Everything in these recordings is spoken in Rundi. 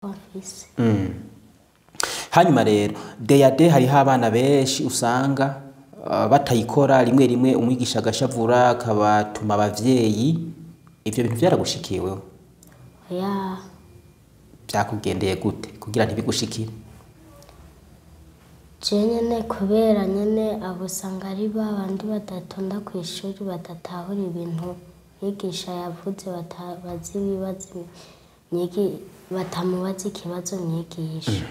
Mfise. Hanyuma rero D&D, hariho abana benshi usanga batayikora. Rimwe rimwe umwigisha agashavura, akabatuma abavyeyi. Ivyo bintu vyaragushikiye wewe? Oya. Vyakugendeye gute kugira ntibigushikire? Je nyene, kubera nyene abo usanga ari ba bandi badatonda kw'ishuri, badatahura ibintu mwigisha yavuze, batabaza ibibazo, batamubaza ikibazo mwigisha.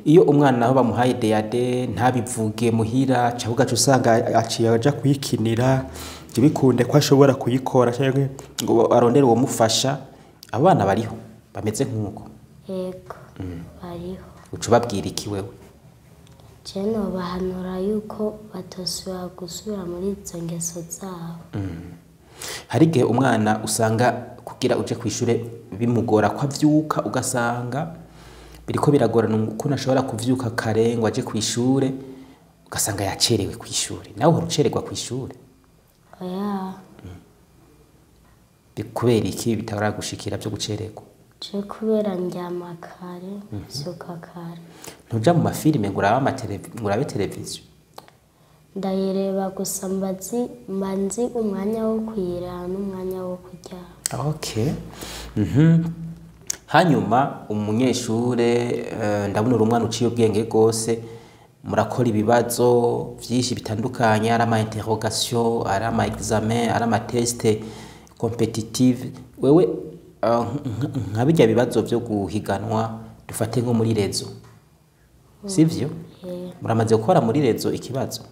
Iyo umwana naho bamuhaye D&D ntabivuge muhira, canke ugaca usanga aciye aja kwikinira, ntibikunde ko ashobora kuyikora canke ngo arondere uwomufasha, abo bana bariho bameze nk'uko? Yego, bariho. Uca ubabwira iki wewe? Je nobahanura yuko batosubira gusubira muri izo ngeso zabo. Hari igihe umwana usanga kugira uje kw'ishure bimugora ko avyuka, ugasanga biriko biragorana ukuntu ashobora kuvyuka kare ngo aje kw'ishure, ugasanga yacerewe kw'ishure. Nawe uhora ucererwa kw'ishure? Oya. Kubera iki bitaragushikira vyo gucererwa? Je kubera ndyama kare, mvyuka kare. Ntuja mu mafilime ngo urabe ngo urabe televiziyo? Ndayireba, gusa mba nzi umwanya wo kuyiraba n'umwanya wo kuryama. Okay. Hanyuma umunyeshure, ndabona uri umwana uciye ubwenge gose, murakora ibibazo vyinshi bitandukanye, ari ama interrogation, ari ama examen, ari ama test compétitif. Wewe nka birya bibazo vyo guhiganwa, dufate nko muri réseau, sivyo? Eh. Muramaze gukora muri réseau ikibazo?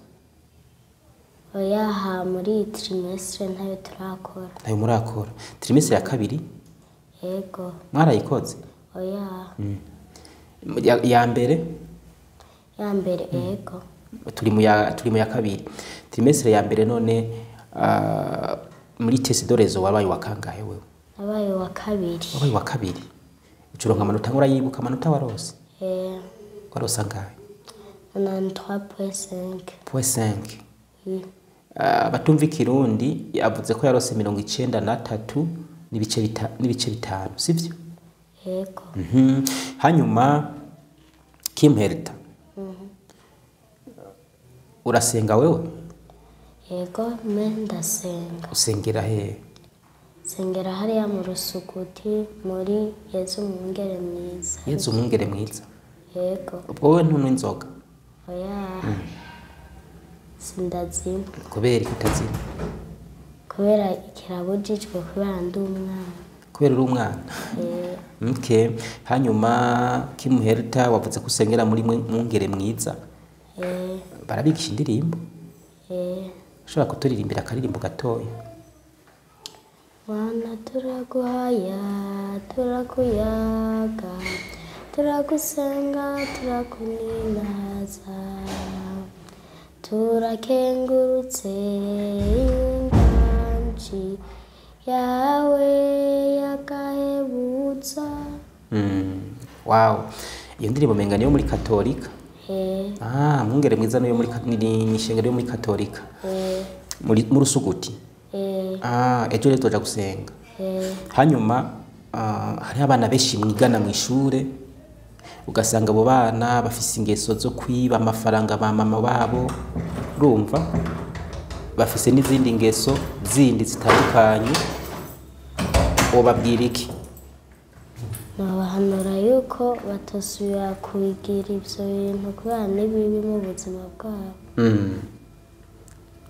Oya, ha muri iyi trimestre ntayo turakora. Ntayo murakora? Trimestre ya kabiri? Yego. Mwarayikoze? Oya. Ya mbere? Ya mbere, ego. Turi mu ya kabiri, trimestre ya mbere. None muri test de réseau wabaye wa kangahe wewe? Nabaye wa kabiri. Wabaye wa kabiri, ucuronka amanota. Urayibuka amanota warose? Eh. Warose angahe? 93.5. Point 5? Oui. Abatumva ikirundi, yavuze ko yarose 93 n'ibice 5, sivyo? Yego. Hanyuma Kim Herta, urasenga wewe? Yego, me ndasenga. Usengera hehe? Sengera hariya mu Rusuguti, muri Yezu Mwungere Mwiza. Yezu Umwungere Mwiza? Yego. Ubwo wowe ntunywa inzoga? Oya, sindazinywa. Kubera iki utazinywa? Kubera kirabujijwe, kubera ndi umwana. Kubera uri umwana? Eh. Okay. Hanyuma Kim Herta, wavuze ko usengera muri Mwungere Mwiza. Eh. Barabigisha indirimbo? Eh. Ushobora kuturirimbira akaririmbo gatoya? Mana, turaguhaya, turakuyaga, turagusenga, turakuninaza, turakengurutse inganji yawe yakahebutsa. Wow, iyo ndirimbo menga niyo muri Katolika. Eh. Ah, Mwungere Mwiza niyo muri ni ishengero yo muri Katolika? Eh. Muri mu Rusuguti? Eh. Ah, ejo rero tuja gusenga? Eh. Hanyuma hariho abana benshi mwigana mu ishure, ugasanga abo bana bafise ingeso zo kwiba amafaranga ba mama babo, urumva bafise n'izindi ngeso zindi zitandukanye. Wobabwira iki? Nabahanura yuko batosubira kubigira ivyo bintu, kubera ni bibi mu buzima bwabo.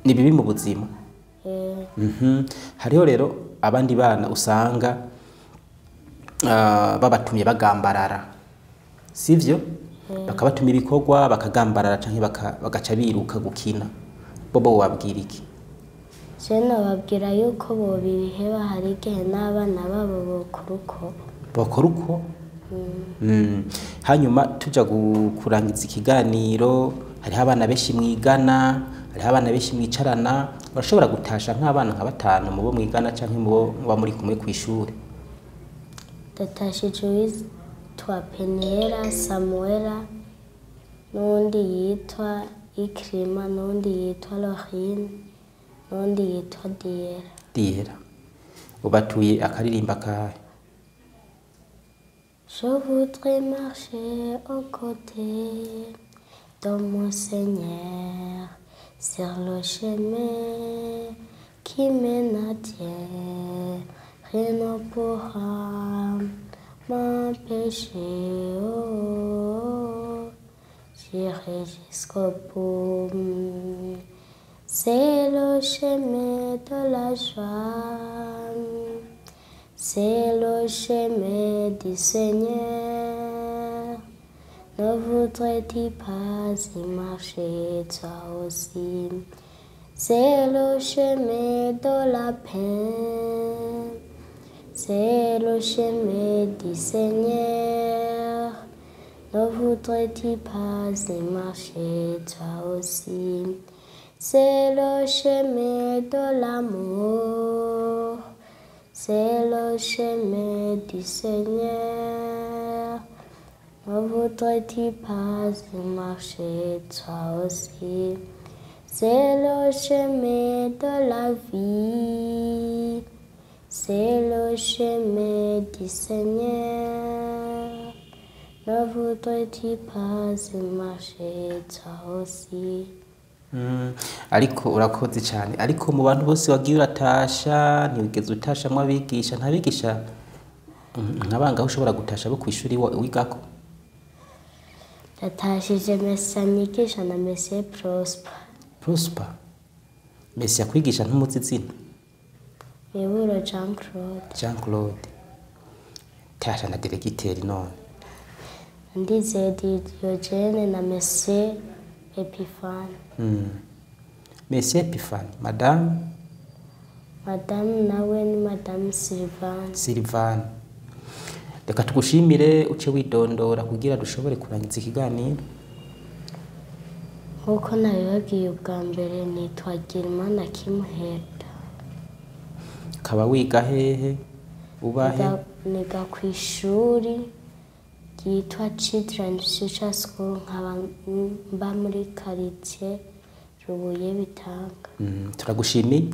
Ni bibi mu buzima? Eh. Hariho rero abandi bana usanga babatumye bagambarara, sivyo? Bakabatuma ibikorwa bakagambarara, canke bagaca biruka gukina. Bobo wabwira iki? Je nababwira yuko bobiheba, hari igihe n'abana babo bokora uko. Bokora uko. Hanyuma tuja kurangiza ikiganiro, hariho abana benshi mwigana, hariho abana benshi mwicarana. Urashobora gutasha nk'abana nka batanu mu bo mwigana canke mu bo muba muri kumwe kw'ishure? Ndatashije uwitwa Peniela Samuela, n'uwundi yitwa Ikrima, n'uwundi yitwa Lorine, n'uwundi yitwa Diera. Diera, ubatuye akaririmba kahe? Je voudrais marcher aux côtés de mon Seigneur sur le chemin qui mène à Dieu. Rien ne pourra m'empêcher. Oh, j'irai jusqu'au bout. C'est le chemin de la joie. C'est le chemin du Seigneur. Ne voudrais-tu pas y marcher toi aussi? C'est le chemin de la paix. C'est le chemin du Seigneur. Ne voudrais-tu pas y marcher toi aussi? C'est le chemin de l'amour. C'est le chemin du Seigneur. Ne voudrais-tu pas y marcher toi aussi? C'est le chemin de la vie. C'est le chemin du Seigneur. Ne voudrais-tu pas y marcher toi aussi? Ariko urakoze cyane, ariko mu bantu bose wagiye uratasha ntiwigeze utashamwo abigisha, ntabigisha nkabangaho ushobora gutasha bo kw'ishuri wigako? Natashije Mesiya nyigisha na Mesiya Prosper. Prosper Mesiya kwigisha ntumuzi izina? Miburo Jean Claude. Jean Claude. Tasha na diregiteri none. Ndizeye Diogene na Mesiya Epifani. Mesiya Epifani, Madame? Madame nawe ni Madame Sylvane. Sylvane. Reka tugushimire uce widondora kugira dushobore kurangiza ikiganiro. Nkuko nabibabwiye ubwa mbere, nitwa Girimana Kimuheta. Kaba wiga hehe? Uba he? Niga ku ishuri ryitwa Children Future School, nkaba mba muri quartier Rubuye Bitanga. Turagushimiye.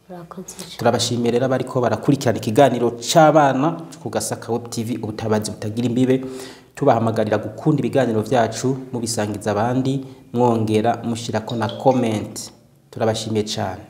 Murakoze cyane. Turabashimiye rero abariko barakurikirana ikiganiro c'abana ku Gasaka Web TV, ubutabazi butagira imbibe. Tubahamagarira gukunda ibiganiro vyacu, mubisangiza abandi, mwongera mushirako na comment. Turabashimiye cyane.